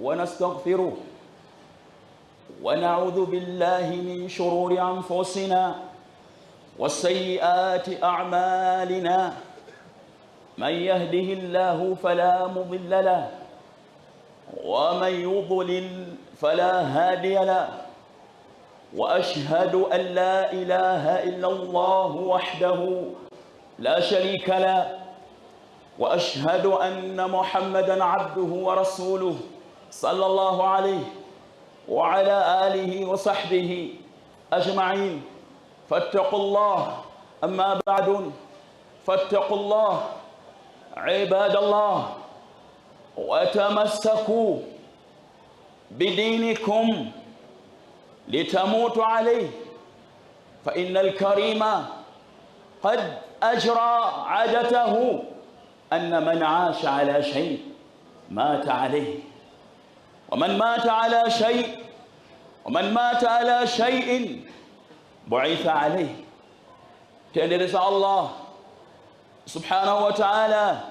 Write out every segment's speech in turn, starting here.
ونستغفره ونعوذ بالله من شرور أنفسنا وسيئات أعمالنا من يهده الله فلا مضل له ومن يضلل فلا هادي له واشهد ان لا اله الا الله وحده لا شريك له واشهد ان محمدا عبده ورسوله صلى الله عليه وعلى اله وصحبه اجمعين. فاتقوا الله. اما بعد، فاتقوا الله عباد الله، وتمسكوا بدينكم لتموتوا عليه، فإن الكريم قد أجرى عادته أن من عاش على شيء مات عليه، ومن مات على شيء ومن مات على شيء بعث عليه. Tendereza Allah subhanahu wa ta'ala,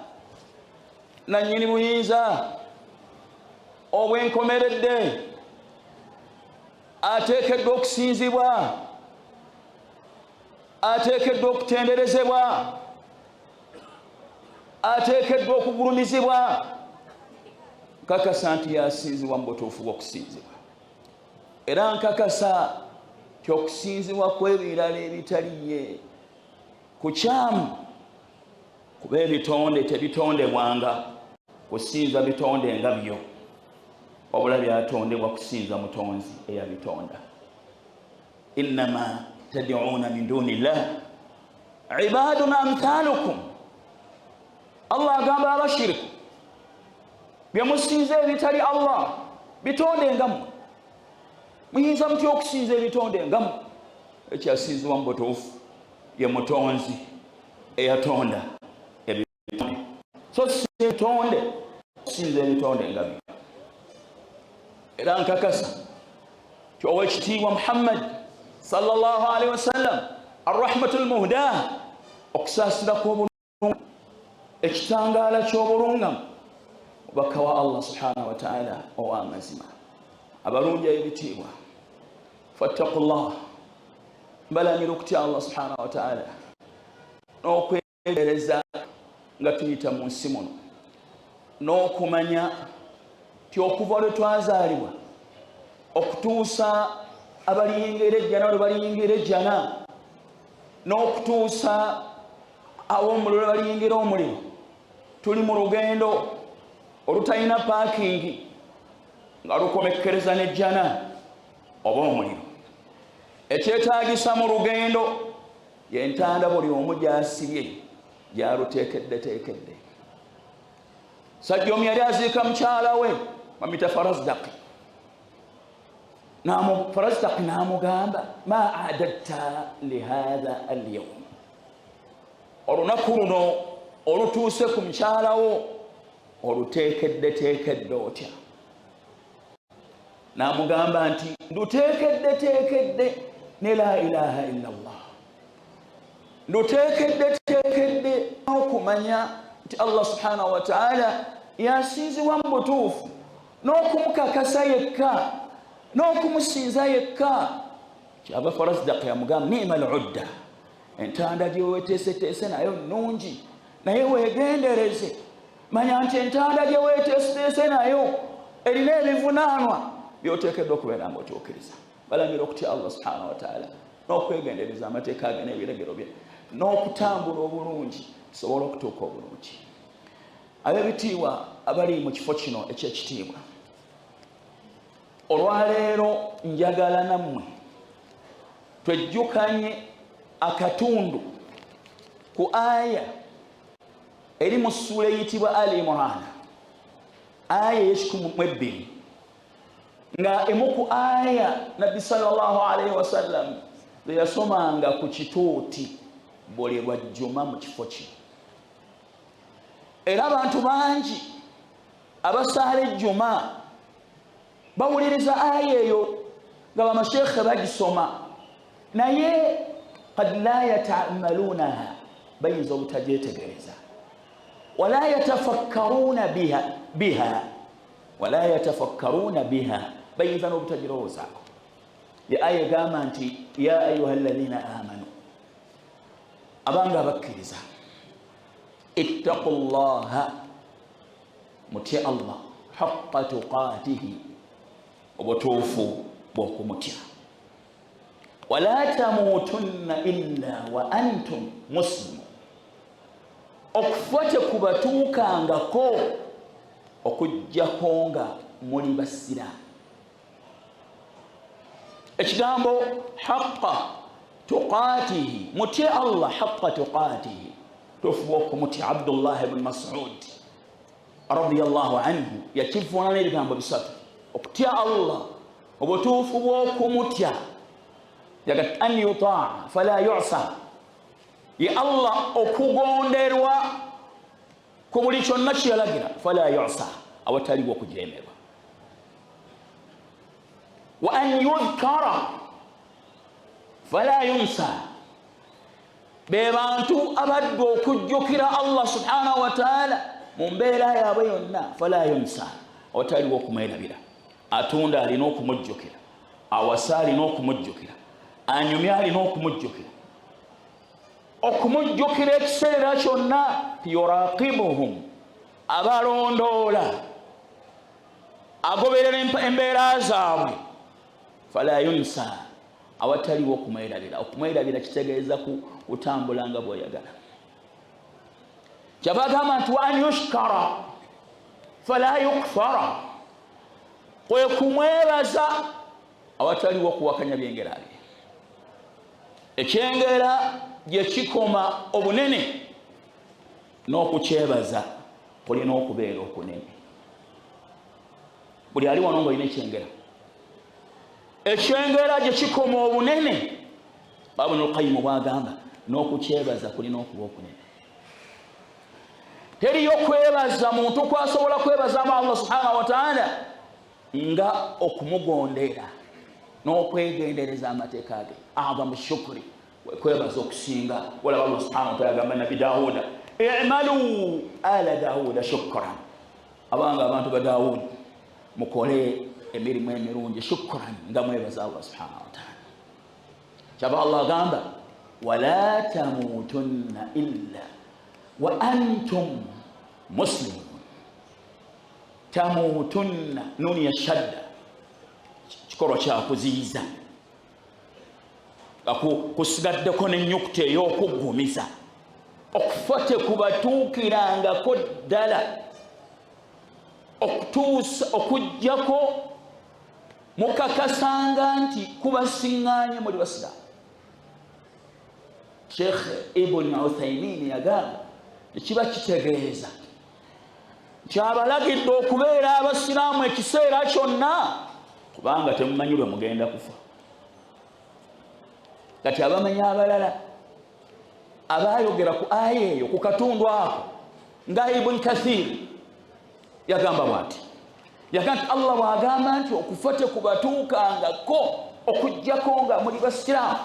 nanyini buyinza obwenkomeredde, ateekeddwa okusinzibwa, ateekeddwa okutenderezebwa, ateekeddwa okugulumizibwa. Nkakasa nti yasinzibwa mu butuufu bw'okusinzibwa, era nkakasa ti okusinzibwa kw'ebirala ebitali ye kukyamu, kuba ebitonde tebitondebwanga kusinza bitonde nga byo, wabula byatondebwa kusinza mutonzi eyabitonda. Innama tad'una min duni llah ibadun amthalukum. Allah agamba abashiriku, byemusinza ebitali Allah bitonde nga mmwe. Muyinza mutya okusinza ebitonde nga mmwe? Ekyasinzibwa mu butuufu ye mutonzi eyatonda ebitonde, so si ebitonde kusinza ebitonde nga byo. Era nkakasa ti owekitiibwa Muhammad sallallahu alaihi wasallam, arrahmatu lmuhdah, okusaasira kw'obulungi, ekitangaala ky'obulungamu, mubaka wa Allah subhanahu wataala ow'amazima. Abalungi ebitiibwa, fattaqullah, mbalamira okutya Allah subhanahu wataala n'okwegereza nga tuyita mu nsi muno, n'okumanya ti okuva lwe twazaalibwa okutuusa abaliyingira ejjana lwe baliyingira ejjana, n'okutuusa ab'omuliro lwe baliyingira omuliro, tuli mu lugendo olutalina paakingi nga lukomekkereza n'ejjana oba omuliro. Ekyetaagisa mu lugendo yentanda buli omu gyasibye gyaluteekeddeteekedde. Sajja omu yali aziika mukyala we, bamita Farasdaki. Farasdaki n'amugamba, ma adatta lihatha alyaum, olunaku luno olutuuse ku mukyalawo oluteekeddeteekedde otya? N'amugamba nti nduteekeddeteekedde ne la ilaha illa llah, nduteekeddeteekedde n'okumanya nti Allah subhanahu wataala yasinzibwa mu butuufu, n'okumukakasa yekka, n'okumusinza yekka. Kyava Farasdak yamugamba, nima ludda, entanda gyeweteeseteese nayo nnungi, naye weegendereze, manya nti entanda gyeweteeseteese nayo erina ebivunaanwa byoteekeddwa okubeera nga otuukiriza. Balamira okutya Allah subhanahu wataala n'okwegendereza amateeka ge n'ebiragiro bye n'okutambula obulungi, tusobole okutuuka obulungi. Ab'ebitiibwa abali mu kifo kino ekyekitiibwa olwaleero, njagala nammwe twejjukanye akatundu ku aya eri mu ssuula eyitibwa Ali Imurana, aya ey'e102, nga emu ku aya Nabbi sallallahu alaihi wasallam zeyasomanga ku kituuti buli lwajjuma mu kifo kino. Era abantu bangi abasaala ejjuma bawuliriza aya eyo nga bamashekhe bagisoma, naye kad la yatamalunaha, bayinza obutagyetegereza, wala yatafakkaruuna biha. Wala yatafakkaruna biha, bayinza n'obutagirowoozaako. Ye aya egamba nti ya ayuha alladhina amanu, abanga abakkiriza, ittaqu llaha, mutye Allah, haqa tuqatihi, obutuufu bw'okumutya, wala tamutunna illa wa antum muslimun, okufa tekubatuukangako okuggyako nga muli basiraamu. Ekigambo haqa tuqatihi, mutye Allah haqa tuqatihi, tofuba okumutya. Abdullah ibn Masud radiyallahu anhu yakivvuuna n'ebigambo bisatu okutya Allah obutuufu bw'okumutya. Yaga an yutaa fala yusa, ye Allah okugonderwa ku buli kyonna kyeyalagira, fala yusa, awataliwo okujeemerwa, wa an yudhkara fala yunsa, be bantu abadde okujjukira Allah subhanahu wataala mu mbeera yaabwe yonna, fala yunsa, awataliwo okumwerabira. Atunda alina okumujjukira, awasa alina okumujjukira, anyumya alina okumujjukira, okumujjukira ekiseera kyonna. Yuraqibuhum, abalondoola, agoberera embeera zaabwe, fala yunsa, awataliwo okumwerabira. Okumwerabira kitegeeza kutambula nga bwoyagala. Kyava agamba nti wa an yushkara fala yukfara, kwe kumwebaza awataliwo okuwakanya byengera bye. Ekyengera gye kikoma obunene n'okukyebaza kulina okubeera okunene. Buli ali wano ngaolina ekyengera, ekyengera gye kikoma obunene, Ibnulqayimu bwagamba, n'okukyebaza kulina okuba okunene. Teriyo kwebaza muntu kwasobola kwebazamu Allah subhanahu wataala nga okumugondera n'okwegendereza amateeka ge. Adamu shukuri, kwebaza okusinga. Walaba Allah subhanahu wataala agamba Nabi Dawuda, imalu ala Dawuda shukran, abanga abantu ba Dawudi mukole emirimu emirungi, shukran, nga mwebaza Allah subhanahu wataala. Kyava Allah agamba wala tamutunna illa wa antum muslimun. Tamutunna, nuni ya shadda, kikolwa kyakuziyiza, kusigaddeko nenyukuta ey'okuggumiza. Okufa tekubatuukirangako ddala okutuusa okuggyako mukakasanga nti kubasiŋŋaanye muli basiraamu. Sheikh Ibn Uthaymin yagamba tekiba kitegeeza nti abalagidde okubeera abasiraamu ekiseera kyonna, kubanga temumanyi lwe mugenda kufa. Kati abamanyi abalala abayogera ku aya eyo ku katundu ako nga Ibn Kathir yagamba bwati, yagamba nti Allah bwagamba nti okufa tekubatuukangako okuggyako nga muli basiraamu,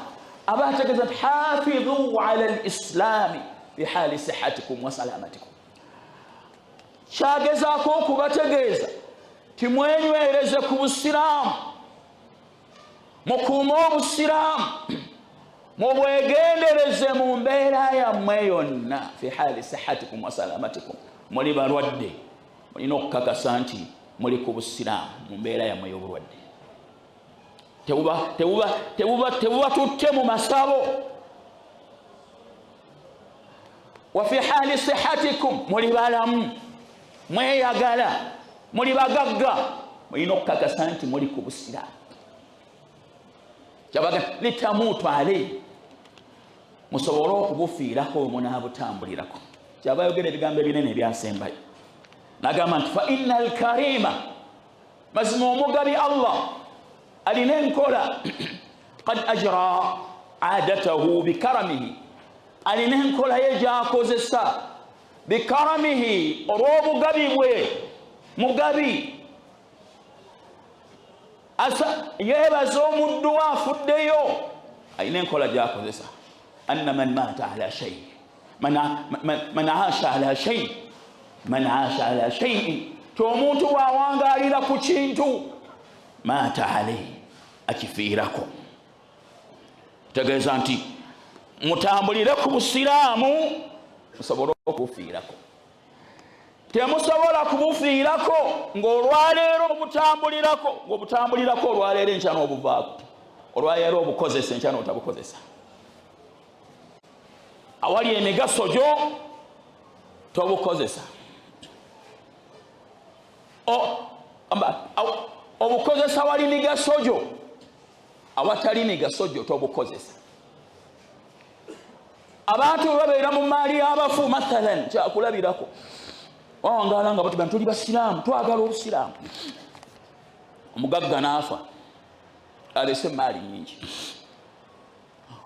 aba ategeeza nti hafidhu ala lislami bihali sihatikum wa salamatikum. Kyagezaako okubategeeza timwenywereze ku busiraamu, mukuume obusiraamu, mubwegendereze mu mbeera yammwe yonna, fi hali sihatikum wa salamatikum. Muli balwadde, mulina okukakasa nti muli ku busiraamu mu mbeera yammwe y'obulwadde, tebubatutte mu masabo. Wa fi hali sihatikum, muli balamu, mweyagala, muli bagagga, mulina okukakasa nti muli ku busiraamu. Kyabaga litamuutu alei, musobole okubufiirako bwe munaabutambulirako. Kyaba ayogera ebigambo ebinene ebyasembayo, nagamba nti fa inna alkarima, mazima omugabi Allah alina enkola, qad ajra adatahu bikaramihi, alina enkola ye gyakozesa, bikaramihi, olw'obugabi bwe, mugabi, yeebaza omuddu we afuddeyo, alina enkola gyakozesa. Anna man mata ala shay, man asha ala shay, man asha ala shay'in. Ti omuntu bw'awangalira ku kintu, maata alaihi, akifiirako. Kitegeeza nti mutambulire ku busiraamu musobole okubufiirako. Temusobola kubufiirako ng'olwaleero obutambulirako, ng'obutambulirako olwaleero, enkya n'obuvaako, olwaleero obukozesa, enkya n'otabukozesa. Awali emigaso gyo tobukozesa, obukozesa wali migaso gyo, awatali migaso gyo tobukozesa. Abantu bwe babeera mu maali y'abafu, mathalan, kyakulabirako, wawangala nga batuga tuli basiraamu, twagala obusiraamu, omugagga n'afa alese emaali nyingi,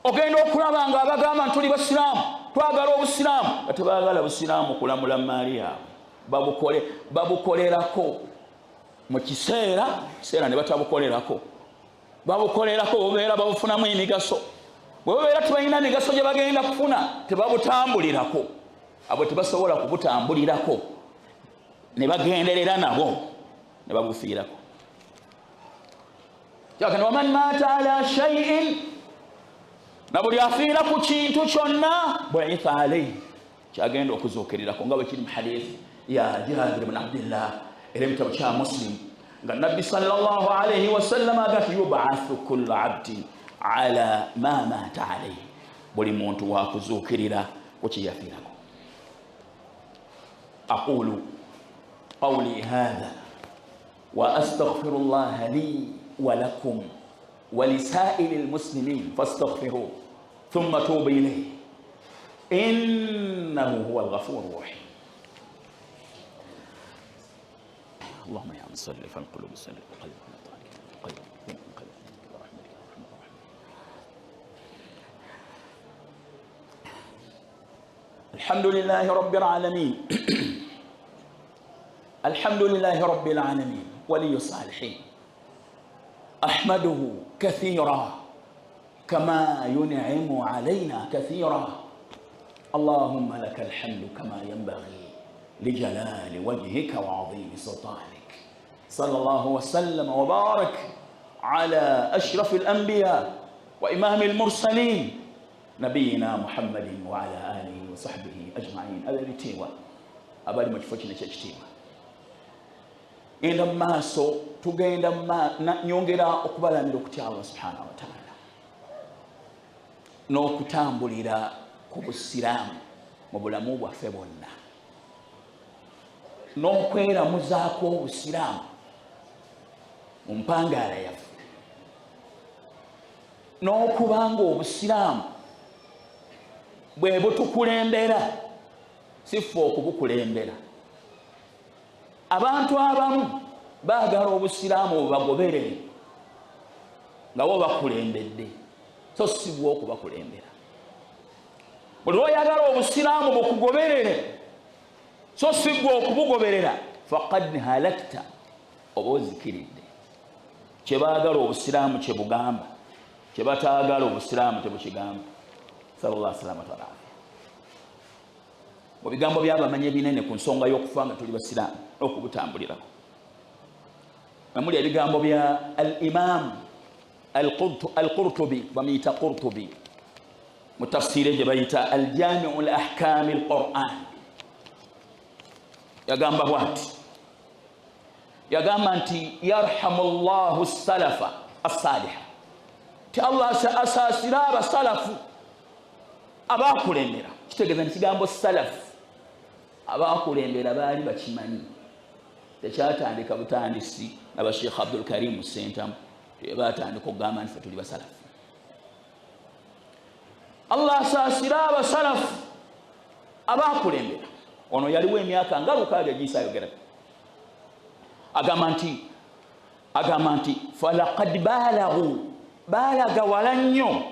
ogenda okulaba nga abagamba nti tuli basiraamu, twagala obusiraamu, nga tebaagala busiraamu kulamula maali yaabwe. Babukolerako mu kiseera kiseera ne batabukolerako. Babukolerako bubeera babufunamu emigaso. Bwe babeera tebalina migaso gye bagenda kufuna, tebabutambulirako. Abo tebasobola kubutambulirako ne bagenderera nabo ne babufiirako. Kyakati, waman maata ala shaiin, na buli afiira ku kintu kyonna, buitha alaihi, kyagenda okuzuukirirako, nga bwe kiri mu hadith ya Jabir bn Abdillah era ebitabo kya Muslim, nga Nabbi sallallahu alaihi wasallama agati, yubathu kullu abdin ala ma maata alaihi, buli muntu wakuzuukirira ku kyeyafiirako. Aqulu qawli hatha wa astaghfiru llaha li wa lakum wa lisaili lmuslimin fastaghfiruh thumma tubu ilayh innahu huwa alghafuru rahim. اللهم يا مصرف القلوب صرف قلبنا قلب قلب برحمتك يا ارحم الراحمين. الحمد لله رب العالمين، الحمد لله رب العالمين، ولي الصالحين، احمده كثيرا كما ينعم علينا كثيرا. اللهم لك الحمد كما ينبغي لجلال وجهك وعظيم سلطانك. صلى الله وسلم وبارك على اشرف الانبياء وامام المرسلين، نبينا محمد وعلى اله وصحبه اجمعين. Ab'ebitiibwa abali mu kifo kino ekyekitiibwa, genda mu maaso, tugenda nyongera okubalamira okutya Allah subhanahu wataala n'okutambulira ku busiraamu mu bulamu bwaffe bwonna, n'okweramuzaako obusiraamu mu mpangaala yaffe, n'okuba nga obusiraamu bwe butukulembera, si ffe okubukulembera. Abantu abamu baagala obusiraamu bubagoberere nga bo bakulembedde, so si bwe okubakulembera. Buli lwoyagala obusiraamu bukugoberere so si gwe okubugoberera, faqad halakta, oba ozikiridde. Kyebaagala obusiraamu kyebugamba, kyebataagala obusiraamu tebukigamba. Sallallahu salamata walafia. Mu bigambo byabamanyi ebinene ku nsonga y'okufa nga tuli basiraamu n'okubutambulirako, namuli ebigambo bya al imam Al-Qurtubi, bamuyita Qurtubi, mu tafsiri gye bayita Aljamiu Lahkami Lquran, yagamba bwati, yagamba nti, yarhamu llahu salafa assaliha, ti Allah asaasire abasalafu abakulembera. Kitegeeza nti kigambo salafu, abakulembera, baali bakimanyi, tekyatandika butandisi nabasheikh Abdulkarimu Sentamu tebatandika okugamba nti fe tuli basalafu. Allah asaasire abasalafu abakulembera. Ono yaliwo emyaka nga 600 giyisa ayogera, agamba nti falaqad balagu, balaga wala nnyo,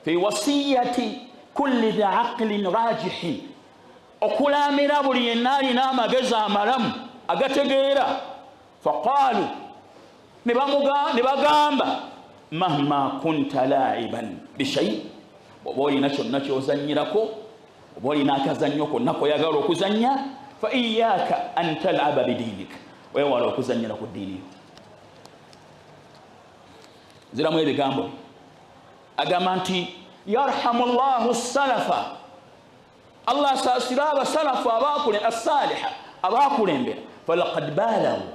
fi wasiyati kulli dhi aqlin rajihin, okulamira buli yenna alina amagezi amalamu agategeera. Faqalu, ne bagamba, mahma kunta laiban bishai, oba olina kyonna kyozanyirako, oba olina akazannyo konna koyagala okuzanya, fa iyaka an talaba bidinik. Weewala okuzannyira ku ddiini yo. Ziramu ebigambo agamba nti yarhamu llahu salafa, Allah asaasira abasalafu abakule assaliha abakulembera. Falaqad balagu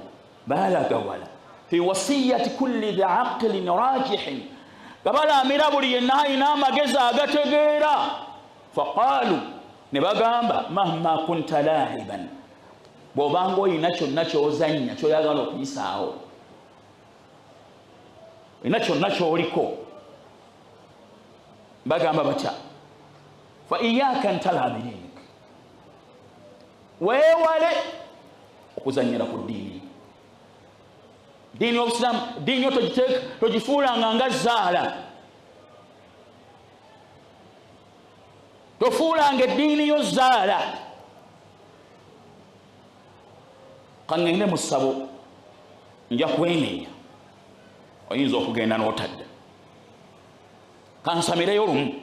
balaga wala fi wasiyati kulli dhi aqlin rajihin, nga balamira buli yenna alina amagezi agategeera. Faqalu, ne bagamba, mahma kunta laiban, bw'obanga olina kyonna kyozannya kyoyagala okuyisaawo, olina kyonna kyoliko, bagamba batya? Fa iyaka ntala bidinik, weewale okuzannyira ku ddiini. Ddiini y'obusiraamu, ddiini yo togifuulanga nga zaala, tofuulanga eddiini yo zaala. Kaŋŋende mu ssabo, nja kwenenya, oyinza okugenda n'otadda. Kansamireyo lumu,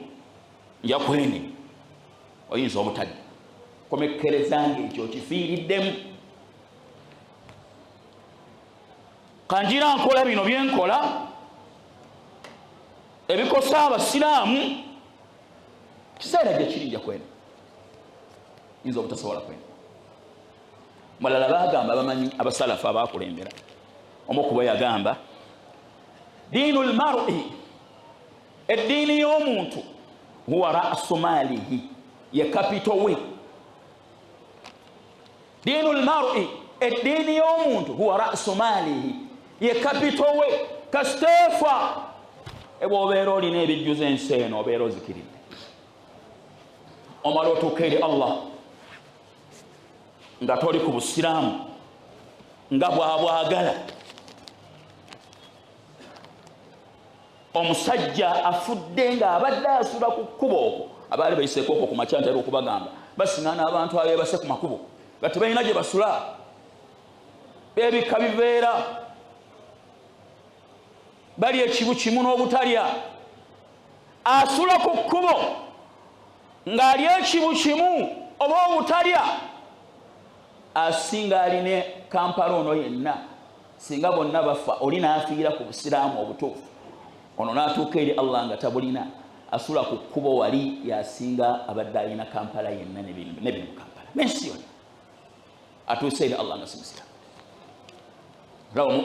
nja kwenenya, oyinza obutadda. Komekkereza nga ekyo okifiiriddemu. Kanjira nkola bino byenkola ebikosa abasiraamu, kiseera gye kiri nja kwena, yinza obutasobola kwena. Mulala bagamba abamanyi abasalafu abakulembera, omu kubo yagamba diinu lmari, eddiini y'omuntu, huwa rasu maalihi, ye kapito we. Diinu lmari, eddiini y'omuntu, huwa rasu maalihi, ye kapito we. Kasiteefa ebwobeera olina ebijjuza ensi eno, obeera ozikiridde, omala otuuka eri Allah nga toli ku busiraamu nga bwabwagala. Omusajja afudde ng'abadde asula ku kkubo okwo, abaali bayiseeko okwo ku makya, ntera okubagamba basiŋana abantu abeebase ku makubo nga tebalina gye basula, bebikka biveera, bali ekibu kimu n'obutalya. Asula ku kkubo ng'ali ekibu kimu oba obutalya, asinga aline Kampala ono yenna. Singa bonna bafa, oli n'afiira ku busiraamu obutuufu, ono n'atuuka eri Allah nga tabulina, asula ku kkubo wali, yasinga abadde alina Kampala yenna nebiri mu Kampala n'ensi yonna, atuuse eri Allah nga si musiraamu.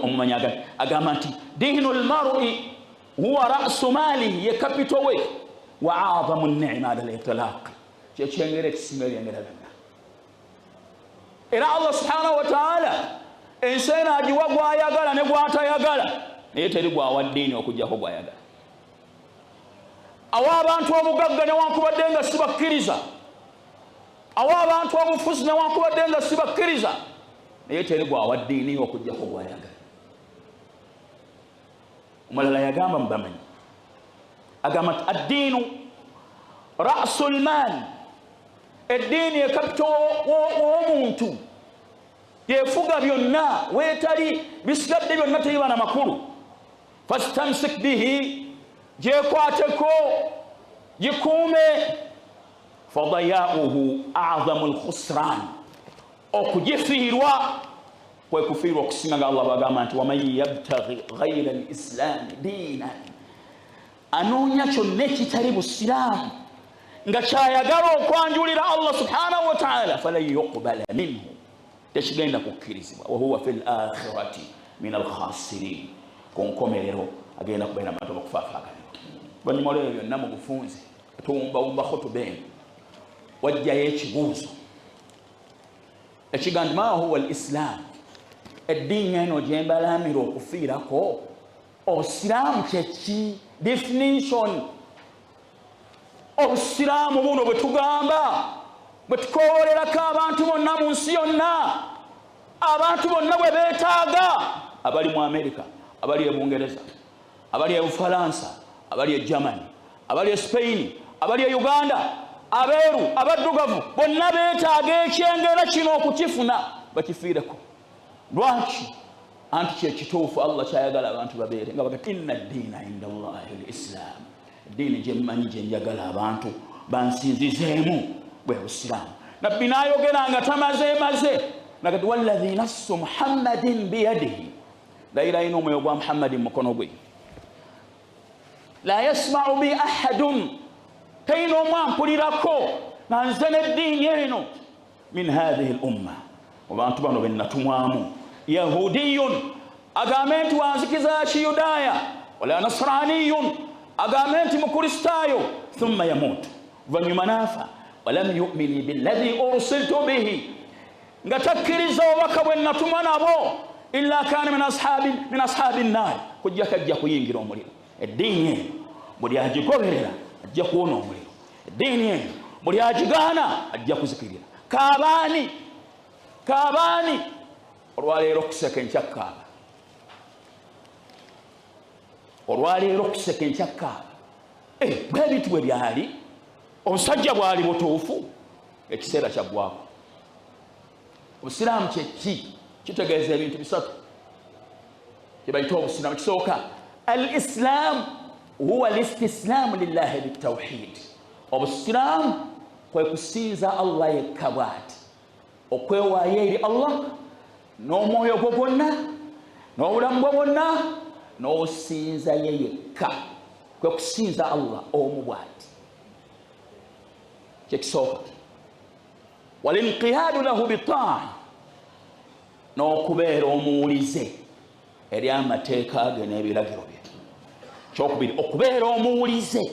Omumanyi agamba nti diinu lmarui huwa rasu maalihi, ye kapito we, wa azamu nima ala litilaq, kyekyengera ekisinga ebyengera byonna. Era Allah subhanahu wataala ensi eno agiwa gwayagala ne gwatayagala, naye teri gwawa ddiini okugjako gwayagala. Awa abantu obugagga newankubadde nga sibakkiriza, awa abantu obufuzi newankubadde nga sibakkiriza, naye teri gwawa ddiini okugjako gwayagala. Omulala yagamba mubamanyi, agamba nti addiinu rasu lmaal, eddiini ekapito w'omuntu, yefuga byonna, weetali bisigadde byonna tebiba na makulu. Fastamsik bihi, gyekwateko, gikuume. Fadayauhu azamu lkhusran, okugifiirwa kwe kufiirwa okusinga. Nga Allah bwagamba nti waman yabtaghi ghaira lislami diinan, anoonya kyonna ekitali busiraamu nga kyayagala okwanjulira Allah subhanahu wataala, falan yuqbala minhu, tekigenda kukkirizibwa, wahuwa fi lakhirati min alkhasirin, ku nkomerero agenda kubeera mu bantu abakufaafaagana. Oluvannyuma lwebyo byonna, mu bufunze tuwumbawumba khutuba eno, wajjayo ekibuuzo ekiga nti ma huwa al islam, eddiini eno gyembalamira okufiirako, obusiraamu kyeki? Definition, obusiraamu buno bwe tugamba, bwe tukowolerako abantu bonna mu nsi yonna, abantu bonna bwe beetaaga, abali mu Amerika, abali e Bungereza, abali e Bufalansa, abali e Germany, abali e Spain, abali e Uganda, abeeru, abaddugavu, bonna beetaaga ekyengera kino okukifuna bakifiireko. Lwaki? Anti kyekituufu Allah kyayagala abantu babeere nga bagati inna ddiina inda Allahi lislam, eddiini gyemmanyi gyenjagala abantu bansinzizeemu bwe busiraamu. Nabbi n'ayogera nga tamazeemaze. Nagati walladhi nafsu Muhammadin biyadihi, layira alina omwoyo gwa Muhammadi mu mukono gwe, la yasmau bi ahadun, tayina omu ampulirako nga nze n'eddiini eno, min hathihi l umma, mu bantu bano benatumwamu, yahudiyun, agambe nti wanzikiza ya kiyudaaya, wala nasraniyun, agambe nti mukristaayo, thumma yamutu, oluvannyuma naafa, walam yumini billadhi ursiltu bihi, nga takkiriza obubaka bwe natumwa nabo, illa kana min ashabi nnaari, kujjako ajja kuyingira omuliro. Eddiini eno buli agigoberera ajja kuwona omuliro, eddiini eno buli agigaana ajja kuzikirira. Kaabaani, kaabaani olwaleero okuseka enkya kaaba, olwaleero okuseka enkya kaaba. Bwe bintu bwe byali, obusajja bwali butuufu, ekiseera kyaggwako. Obusiraamu kyeki? Kitegeeza ebintu bisatu kyebayita obusiraamu. Kisooka, al islaamu huwa listislaamu lillahi bitawhid, obusiraamu kwe kusinza Allah yekka bwati, okwewaayo eri Allah n'omwoyo gwo gwonna n'obulamu bwo bwonna, n'osinza ye yekka, kwe kusinza Allah omu bwati, kyekisooka. Walinqiyadu lahu bitaa, n'okubeera omuwulize eri amateeka ge n'ebiragiro bye. Kyokubiri, okubeera omuwulize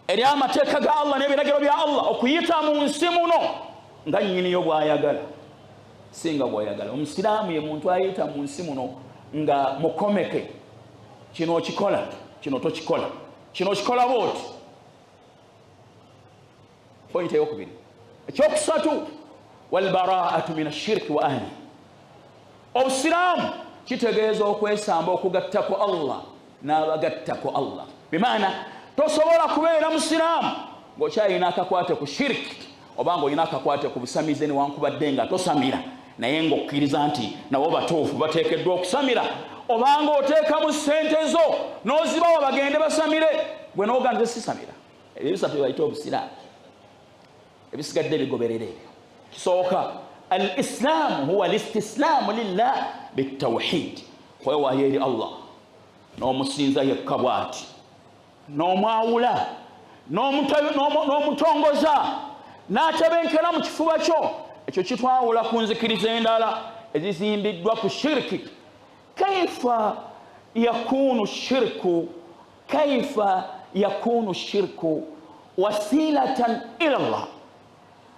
eri amateeka ga Allah n'ebiragiro bya Allah, okuyita mu nsi muno nga nnyiniyo bw'ayagala, singa bw'oyagala. Omusiraamu ye muntu ayita mu nsi muno nga mukomeke, kino okikola, kino tokikola, kino okikola bwoti. Pointi eyokubiri. Ekyokusatu, walbaraatu min ashiriki wa ahli, obusiraamu kitegeeza okwesamba okugattako Allah n'abagattako Allah. Bimaana tosobola kubeera musiraamu ng'okyalina akakwate ku shiriki, oba ng'olina akakwate ku busamize, newankubadde nga tosamira, naye ng'okkiriza nti nabo batuufu bateekeddwa okusamira, oba ng'oteekamu ssente zo n'ozibawa bagende basamire, gwe n'oganze sisamira. Ebyo bisatu byebayita obusiraamu, ebisigadde bigoberera ebyo. Kisooka, al islaamu huwa listislaamu lillah bitawhid, kwewaayo eri Allah n'omusinza yekka bwati, n'omwawula, n'omutongoza, n'atebenkera mu kifuba kyo. Ekyo kitwawula ku nzikiriza endala ezizimbiddwa ku shiriki. Kaifa yakunu shirku, kaifa yakunu shirku wasilatan ila Allah,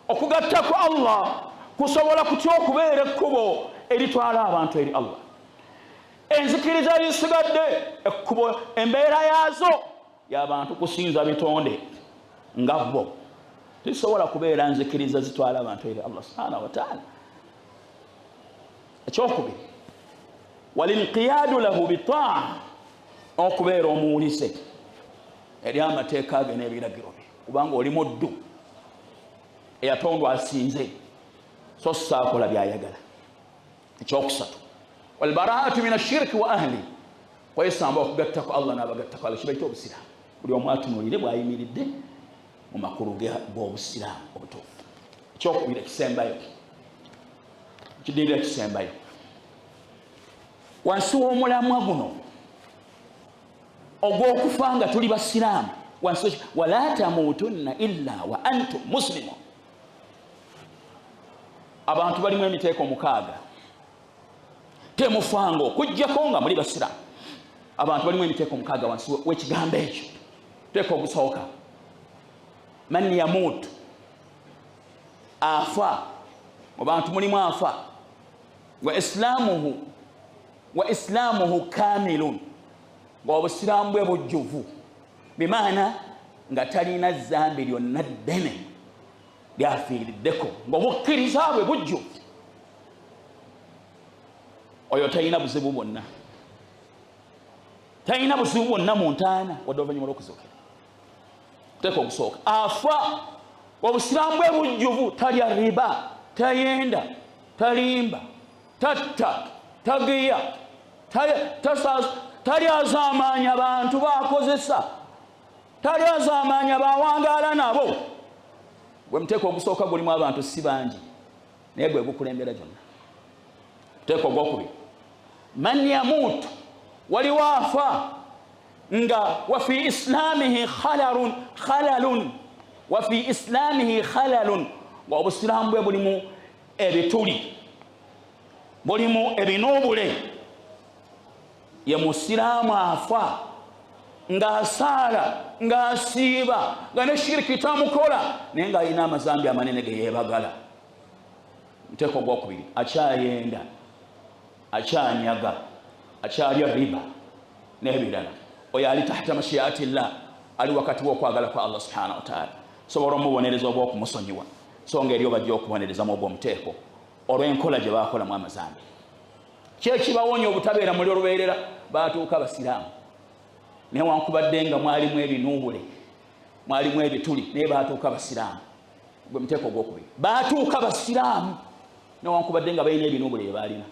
okugatta ku Allah kusobola kutya okubeera ekkubo eritwala abantu eri Allah? Enzikiriza zisigadde ekkubo, embeera yaazo y'abantu kusinza bitonde nga bo, tisobola kubeera nzikiriza zitwala abantu eri Allah subhanahu wataala. Ekyokubiri, walinqiyadu lahu bitaa, okubeera omuwulize eri amateeka ge n'ebiragiro bye, kubanga oli muddu eyatondwa asinze, so saakola byayagala. Ekyokusatu, walbaraatu min ashiriki wa ahli, kwesamba okugattako Allah n'abagattako Allah, kibaita obusiraamu. Buli omu atunulire bwayimiridde mu makulu g'obusiraamu obutuufu. Ekyokubiri ekisembayo, kidirira kisembayo wansi w'omulamwa guno ogw'okufa nga tuli basiraamu, wansi wala tamuutunna illa wa antum muslimun. Abantu balimu emiteeko 6, temufanga okujjako nga muli basiraamu. Abantu balimu emiteeko 6 wansi w'ekigambo ekyo. Teeka ogusooka, man yamuutu, afa. Mu bantu mulimu afa, wa islaamuhu kamilun, ng'obusiraamu bwe bujjuvu, bimaana nga talina zambi lyonna ddene lyafiiriddeko, ng'obukkiriza bwe bujjuvu, oyo talina buzibu bwonna, talina buzibu bwonna mu ntaana wadde oluvannyuma lw'okuzuukira. Teeka ogusooka, afa obusiraamu bwe bujjuvu, talya riba, tayenda, talimba, tatta, tagiya, talyazaamaanya bantu bakozesa, talyazaamaanya bawangaala nabo. Gwe muteeka ogusooka gulimu abantu si bangi. Naye gwe gukulembera gyonna. Teeka ogwokubiri, man yamuutu, waliwo afa nga wafi islamihi khalalun, khalalun wafi islamihi khalalun, nga obusiraamu bwe bulimu ebituli, bulimu ebinuubule. Ye musiraamu afa ng'asaala, ng'asiiba, nga ne shiriki tamukola, naye ng'alina amazambi amanene ge yeebagala. Muteeko ogwokubiri, akyayenda, akyanyaga, akyalya riba n'ebirala. Oyo ali tahta mashiati llah, ali wakati w'okwagala kwa Allah subhanahu wataala. Sobola omubonereza oba okumusonyiwa, so nga eri obajja okubonerezamu ogw'omuteeko olw'enkola gye bakolamu amazambi. Kyekibawonya obutabeera muli olubeerera, batuuka abasiraamu newankubadde nga mwalimu ebinuubule, mwalimu ebituli, naye batuuka abasiraamu. Gwe muteeko ogwokubiri, batuuka basiraamu newankubadde nga balina ebinuubule bye balina.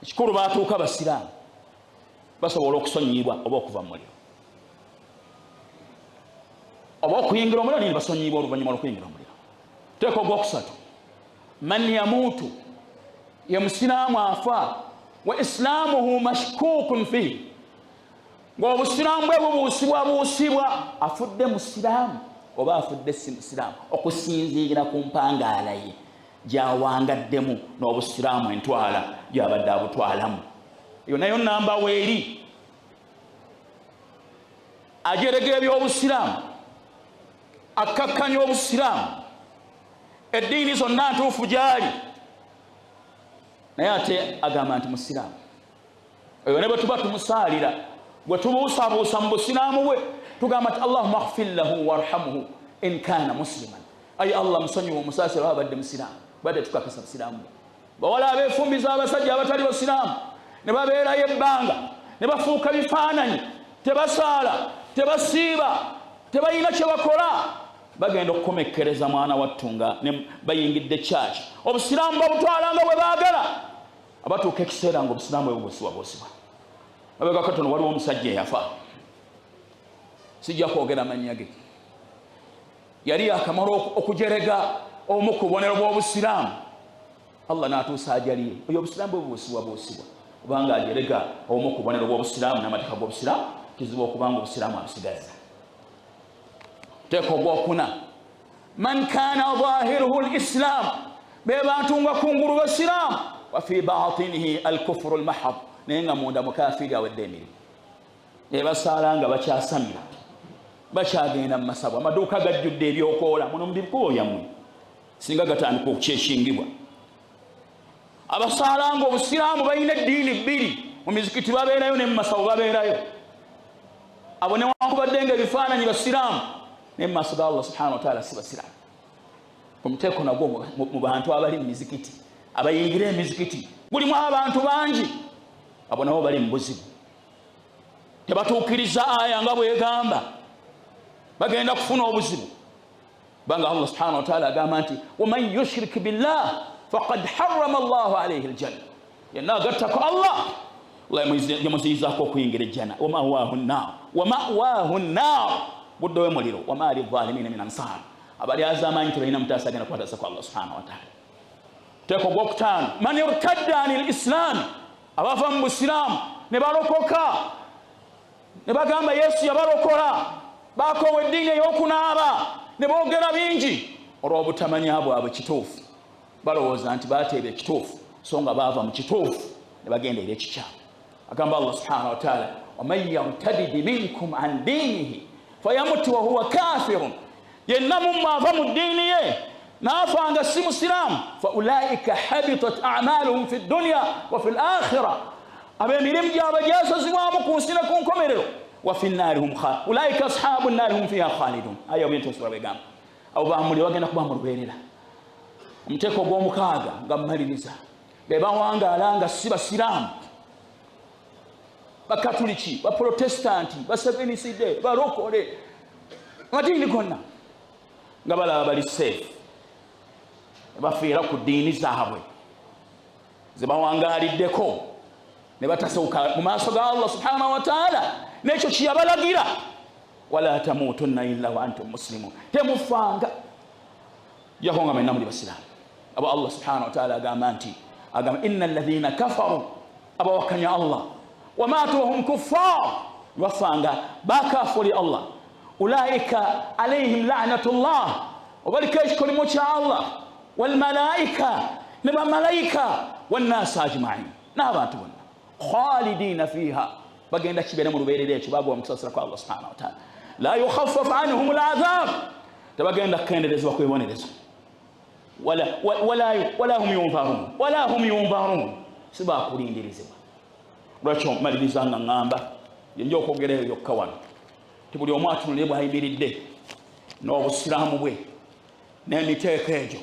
Ekikulu batuuka basiraamu, basobola okusonyiyibwa oba okuva mu muliro oba okuyingira omuliro, naye basonyiyibwa oluvannyuma lwokuyingira omuliro. Teeka ogwokusatu, man yamuutu, ye musiraamu afa wa islaamuhu mashkukun fihi, ng'obusiraamu bwe bubuusibwabuusibwa, afudde musiraamu oba afudde si musiraamu, okusinziira ku mpangaala ye gyawangaddemu n'obusiraamu entwala gyabadde abutwalamu. Eyo nayo namba weeri ajerega ebyobusiraamu, akkakkanya obusiraamu, eddiini zonna ntuufu gyali, naye ate agamba nti musiraamu. Oyo ne bwe tuba tumusaalira, gwe tubuusabuusa mu busiraamu bwe, tugamba nti allahuma khfir lahu warhamhu in kana musliman, ayi Allah musonyiwe omusaasira oba abadde musiraamu. Badde tukakasa busiraamu bwe. Bawala abeefumbiza abasajja abatali basiraamu ne babeerayo ebbanga ne bafuuka bifaananyi, tebasaala, tebasiiba, tebalina kye bakola, bagenda okukomekkereza mwana wattu nga ne bayingidde kyaki, obusiraamu babutwala nga bwe baagala. Abatuuka ekiseera nga obusiraamu bwe bubuusibwabuusibwa. Mabega katono waliwo omusajja eyafa, sijja kwogera mannya ge, yali yakamala okujerega omu ku bubonero bw'obusiraamu, Allah n'atuusa ajaliye. Oyo obusiraamu bwe bubuusibwabuusibwa, kubanga ajerega omu ku bubonero bw'obusiraamu n'amateeka g'obusiraamu, kizibu okubanga obusiraamu abusigazza. Teeka ogwokuna, man kana zahiruhu lislaamu, be bantu nga kungulu basiraamu, wa fi batinihi alkufuru lmahad, naye nga munda mukafiri awedde emirimu. Ebasaala nga bakyasamira, bakyagenda mu masabo, amaduuka gajjudde ebyokoola muno mu bikubo byammwe, singa gatandika okukyekingibwa. Abasaala nga obusiraamu balina eddiini bbiri, mu mizikiti babeerayo ne mu masabo babeerayo. Abo newankubadde nga ebifaananyi basiraamu, naye mu maaso ga Allah subhanahu wataala si basiraamu. Omuteeko nagwo mu bantu abali mu mizikiti, abayingira emizikiti gulimu abantu bangi, abo nabo bali mu buzibu, tebatuukiriza aya nga bwegamba, bagenda kufuna obuzibu, kubanga Allah subhanahu wataala agamba nti waman yushrik billah faqad harama llahu alaihi ljanna, yenna agattako Allah, yamuziyizaako okuyingira ejjana. Wamawahu nnar, wamawahu nnar, budde we muliro. Wama lizalimina min ansar, abali azamanyi tebalina mutaasa agenda kubatasa ku Allah subhanahu wataala. Teeka ogwokutaano, man irtadda ani lislami, abava mu busiraamu ne balokoka ne bagamba Yesu yabalokola, bakoowa eddiini ey'okunaaba ne boogera bingi olw'obutamanya bwabwe kituufu, balowooza nti bateeba ekituufu, so nga baava mu kituufu ne bagenda eri ekikyamu. Agamba Allah subhanahu wataala, waman yartadidi minkum an diinihi fayamutu wahuwa kafirun, yenna mummwe ava mu ddiini ye n'afa nga si musiraamu, fa ulaika habitat amaluhum fi dunya wa fi lakhira, ab'emirimu gyabwe gyasazibwamu ku nsi ne ku nkomerero, wa fi nnaari hum ulaika ashabu nnaari hum fiha khalidun. Aya obyentosobola bwegamba, abo bamuliro, bagenda kuba mu lubeerera. Omuteeko ogw'omukaaga nga mmaliriza, be bawangaala nga si basiraamu, bakatuliki, baprotestanti, baseveniside, balokole, amadiini gonna, nga balaba bali safe, bafiira ku ddiini zaabwe ze bawangaaliddeko ne batasawuka mu maaso ga Allah subhanahu wataala n'ekyo kyeyabalagira, wala tamuutunna illa wa antum muslimun, temufanga jako nga mwenna muli basiraamu. Aba Allah subhanahu wataala agamba nti, agamba inna alladhina kafaru, abawakanya Allah, wamatu wahum kuffar, bafanga bakafuri Allah, ulaika alaihim lanatullah, obaliko ekikolimo kya Allah, walmalaika, ne bamalayika, wannasi ajmain, n'abantu bonna, khalidina fiha, bagenda kibeera mu lubeerera ekyo, bagwa mukusasira kwa Allah subhanahu wataala. La yukhaffaf anhum lazab, tebagenda kukenderezebwa ku bibonerezo, wala hum yunzarun, wala hum yunzarun, sibakulindirizibwa. Lwaki omaliriza nga ŋŋamba yenja okwogerayo yokka wano ti buli omu atunulire bwayimiridde n'obusiraamu bwe n'emiteeko egyo,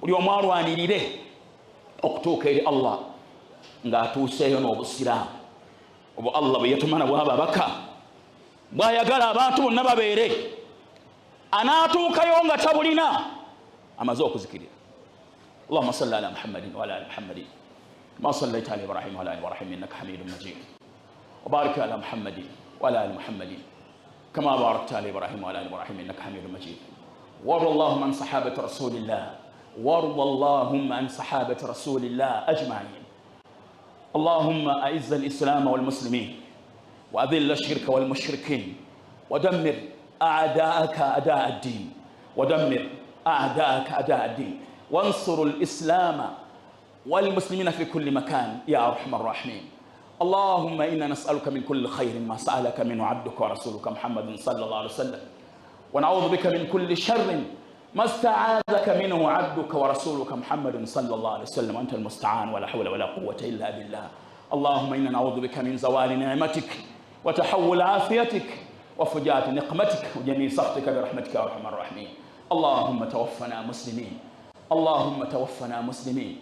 buli omu alwanirire okutuuka eri Allah ng'atuuseeyo n'obusiraamu obwo Allah bwe yatumana bw'ababaka, bw'ayagala abantu bonna babeere. Anaatuukayo nga tabulina amaze okuzikirira. Allahuma salli ala Muhammadin waala ali Muhammadin ma sallaita ala Ibrahim waala ali Ibrahim innaka hamidun majid, wabarik ala Muhammadin waala ali Muhammadin kama barakta ala Ibrahim waala ali Ibrahim innaka hamidun majid. وارض اللهم عن صحابة رسول الله، وارض اللهم عن صحابة رسول الله أجمعين. اللهم أعز الإسلام والمسلمين، وأذل الشرك والمشركين، ودمر أعداءك أداء الدين، ودمر أعداءك أداء الدين، وانصر الإسلام والمسلمين في كل مكان يا أرحم الراحمين. اللهم إنا نسألك من كل خير ما سألك منه عبدك ورسولك محمد صلى الله عليه وسلم، ونعوذ بك من كل شر ما استعاذك منه عبدك ورسولك محمد صلى الله عليه وسلم، أنت المستعان، ولا حول ولا قوة إلا بالله. اللهم إنا نعوذ بك من زوال نعمتك، وتحول عافيتك، وفجاءة نقمتك، وجميع سخطك، برحمتك يا أرحم الراحمين. اللهم توفنا مسلمين، اللهم توفنا مسلمين،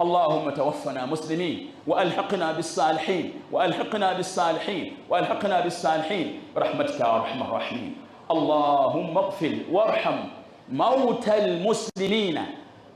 اللهم توفنا مسلمين، والحقنا بالصالحين، والحقنا بالصالحين، والحقنا بالصالحين، برحمتك يا ارحم الراحمين. اللهم اغفر وارحم موتى المسلمين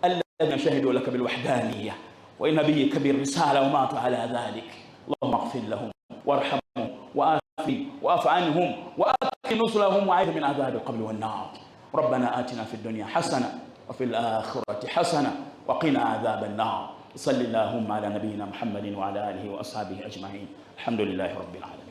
الذين شهدوا لك بالوحدانيه ونبيك بالرساله وماتوا على ذلك. اللهم اغفر لهم وارحمهم وآفي واعف عنهم وأكرم نزلهم وأعذهم من عذاب القبر والنار. ربنا آتنا في الدنيا حسنة وفي الآخرة حسنة وقنا عذاب النار. صل اللهم على نبينا محمد وعلى آله وأصحابه أجمعين. الحمد لله رب العالمين.